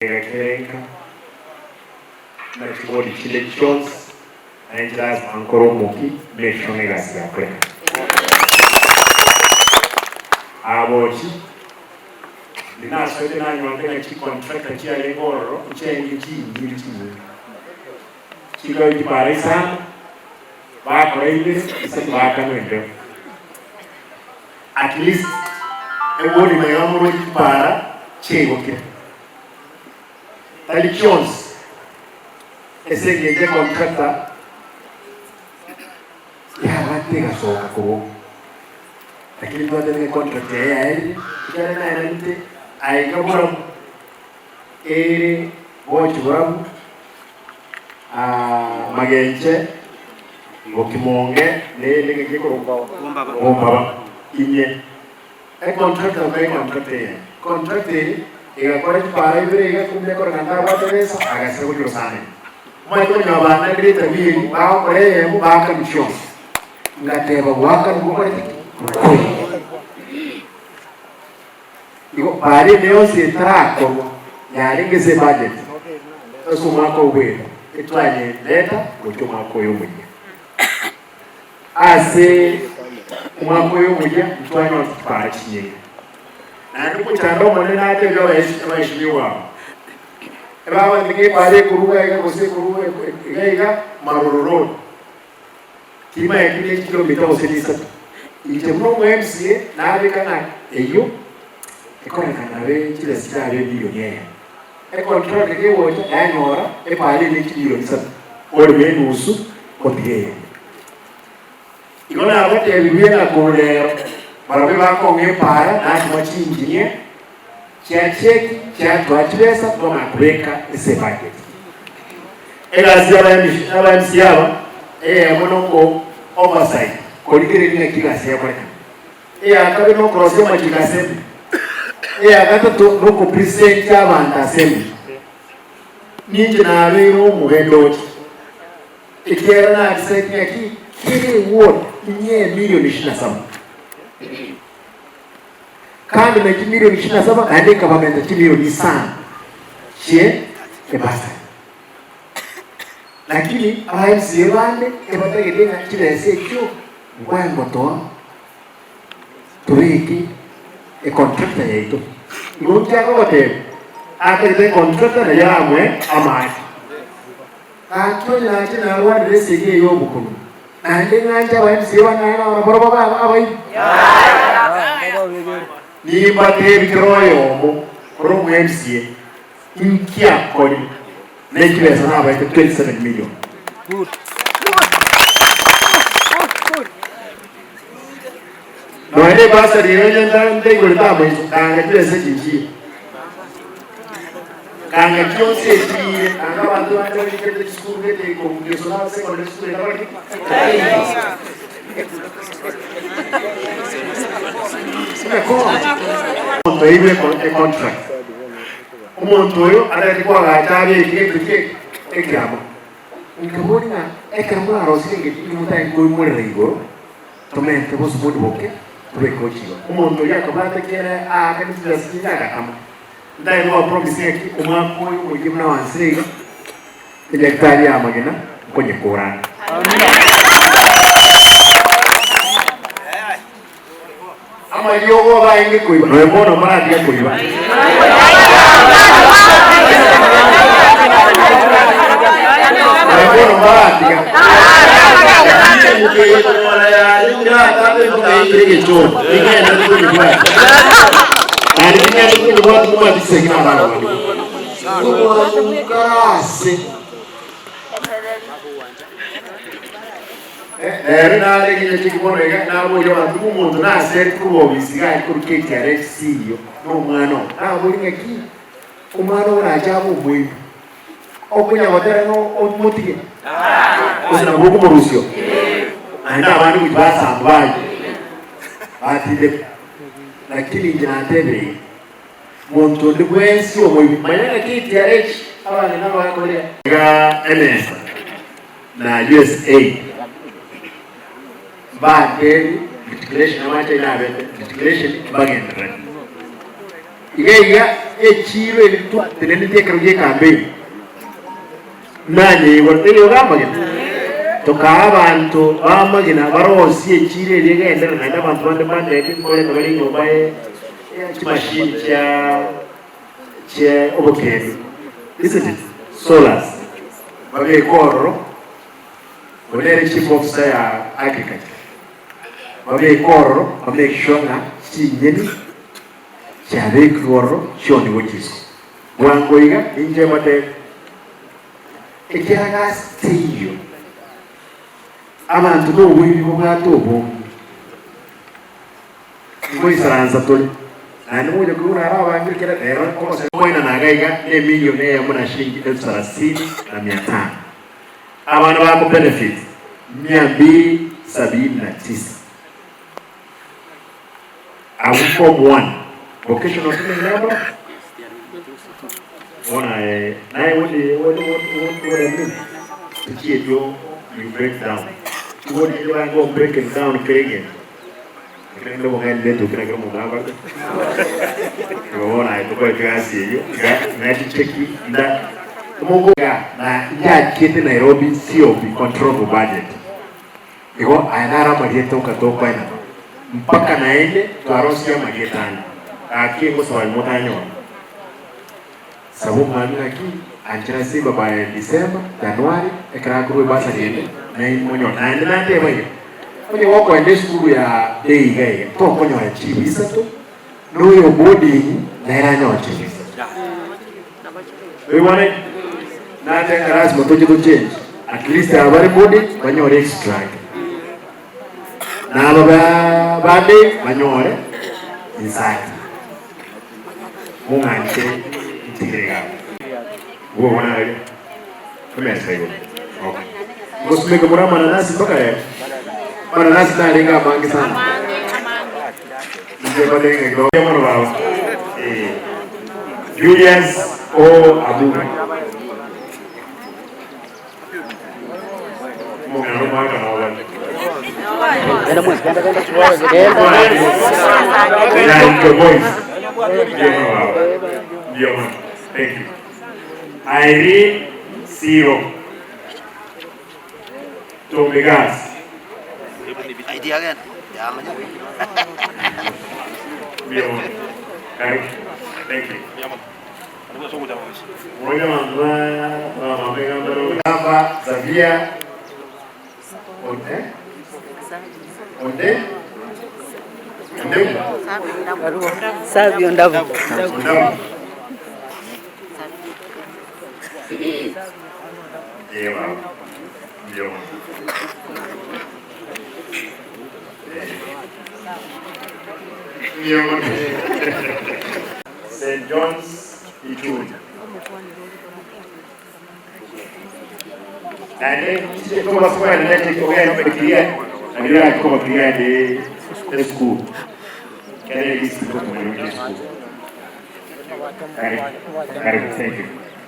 Egakerenka na chibodi chinde chionsi, na inche lasima nkore omoki make sure ng'a egasi yakoreka. Abochi, ndi nasoete nanyorete ng'a chicontractor chiarenge ororo nchiarenge chinyinge chinyinge. Chikaba chipara isano, bakora ibere, isato baakanwa embeo. At least ebori nayo amoroche chipara chiaigokire tari chionsi ase engencho econtractor yabate egasoka korwa lakini twatebire econtract eye yaerire ekiagera naeranete aiga borabu ere gochi borabu magenche Bokimonge neyende ng'aki ekorokwa Bombaba. Inye econtractor nkae econtract eye. Contract eye egakora chipara ibere iga kumbe ekoreka ntabwate besa agasira gochia rosana ime. Omanyete konyora banarire etabia eria bagokora eyemo baakanu chionsi. Ngateba goakanu gokorete ki? Gokoire. Igo baria ende yonsi etarakorwa yarenge ase ebudget ase omwaka ogoeta, etwanyereta gochia omwaka oyo omoyia. Ase omwaka oyo omoyia ntwanyorete chipara chinyinge. Naende omochando omonene natebie abaeshimiwa aba, ebabanteke epara ekorwa iga iga gose ekorwa iga iga Maroro Road. Timaeti ne chikilomita gose nisato. Inche buna omo MCA nabeka ng'a eyio ekorekana nabe chibesa chirabe emilioni eyemo. Econtract kegocha yanyora epara ere chimilioni isato oreme enusu otige eyemo. Igo nabatebirie ng'a korwa rero barabwo bakong'a epara natoma chiengineer chia cheki chiatoa chibesa twamanya kobeka ase ebudget. Egasi y'aba MCA aba eyemo noko oversight korigereria ng'aki egasi egokorekana. Eya kabere nokorosia amachiko assembly. Eya gatato noko present abanto assembly. Ninche nabeire omobe ndoche ekiagera na decide ng'aki kera eward inye emilion ishirini na saba. Kando ne chimilion ishirini na saba naende nkabamenta chimilion isano chie ebasari. Lakini aba MCA bande ebatagete ng'a chibesa echio nkwaye ngotoa tobeke econtractor yaito. Igo nki akogotebia? Atagete econtractor naye amoe amache. Gaki onye nache narwanire esegi eye y'obokonwa, naende ng'anche aba MCA bang'aye nabo barabwo babe abaibi. Nimbatebi kera oyomo ore omo MCA inki akorire ne chibesa nabaete 27 million. Nonya ne bursary eye onye ntaigorete amaiso kanga chibesa echi nchiire. Kanga chionsi echiire, kanga abanto bande barikerete chisukuru gete komugeso na secondary school etabari Omonto oirwe econtract, omonto oyo atagete koagacha abeke gento ki ekiama. Nkaboria ng'a ekero mwarosire egento ekio motari koimorera igoro, tomente bosiboni boke tobeke gochia igoro. Omonto oyio akabwata kera aakane chibesa chinyinge agatama. Ntari kobapromise ng'aki omwaka oyo omoyia buna wansire iga, enyagetari y'amagena nkonyekora ande. Amariogo abaenge koiba, nonya bono mbaratiga koiba. Nonya bono mbaratiga. Naende ting'ende konyebwati mobwate chisegi na abana baria. Ase. Ere nare egecheche bono iga naboria abanto ng'a omonto naseri korwa obisi iga aria korwa KTRA CCEO na omwana oo. Naboria ng'aki omwana oo orache abe omoibi okonya gotera ng'a omotige gose nabo okomorusia oo? Naende abande gochia basamba baywo batindekwa. Lakini inche natebire iga, monto onde bwensi omoibi manya ng'a KTRA abang'ina abakoria iga emesa. Na USA mbatebi litigation amache aino abete litigation mbagendereranie. Iga iga. Echiro eri twateneneti ekero gi'ekambeini, nanyeigwa teiyo iga amagena. Tokaa abanto b'amagena barosie echiro eria egenderere, naende abanto bande mbantebi nkoreta bare enyomba ye chimashini chia chia obokendu, isn't it? Solars, babeke ororo, oyo nere chief officer ya agriculture, babeke ororo ba make sure ng'a chinyeni chiabekirwe ororo chionigwe chisiko. Bwango iga ninche mbatebi, ekiagera ase teiyo abanto noboibi bobwate obonge, Ngoisaransa tore, naende mogocha koigwa naro abangire kera rero nkogosera koenana iga iga nemilion eyemo na shilingi elfu sarasini na mia tano. Abana bako benefit mia mbili sabini na tisa. Abwo form one vocational training nabo bono aye naye what what what what what I mean tichietio you break down chibodi echi bange breaking down kera egento. Ekero kende obong'aini netuki na kera omonto akorete. Igo bono aye tokore egasi eyio, iga nachicheki nda omongo iga na nchachiete Nairobi COB, controllable budget. Igo aya naro amarieta oka tokoenana mpaka naende twarosirie amarieta ande. Gaki ngosoa motanyora. Saba omwami naki anchera Simba by December, January ekero akorwa ebasari ende nainwe monyore. Naende nateba iga, onye gokoenda esukuru ya day iga iga tokonyora chibu isato, na oyo boarding nere anyore chibu isato. Oigwaneti? Nateba lasima toche to change at least aba bare boarding banyore extra ake, na aba ba ba day banyore insati. Mong'anche ntigere iga abwo. Bwogo naria emesa igoro. Okay. Ngosimeka more amananasi mpaka rero. Amananasi narenge amange sana. Inche mbatebie ng'a kidogo mono baba. Eh. Julius O. Abuga. Omong'ina omwaka nao bari. Yeah, the boys. Ndio mono baba. Ndio mono. Thank you. Irene Siro. Tombe Gas. Ndio mono. Karibu. Thank you. Aba Xavier Onde Onde Onde Savio Ndabu. Ondabu. Eh, baba. Ndio. Eh. Ndio. St. John's Ituri. Naende tobasokwanete ogende clear nario yaki koba clear ande esukuru kere district okomanya esukuru. Karibu, karibu, thank you.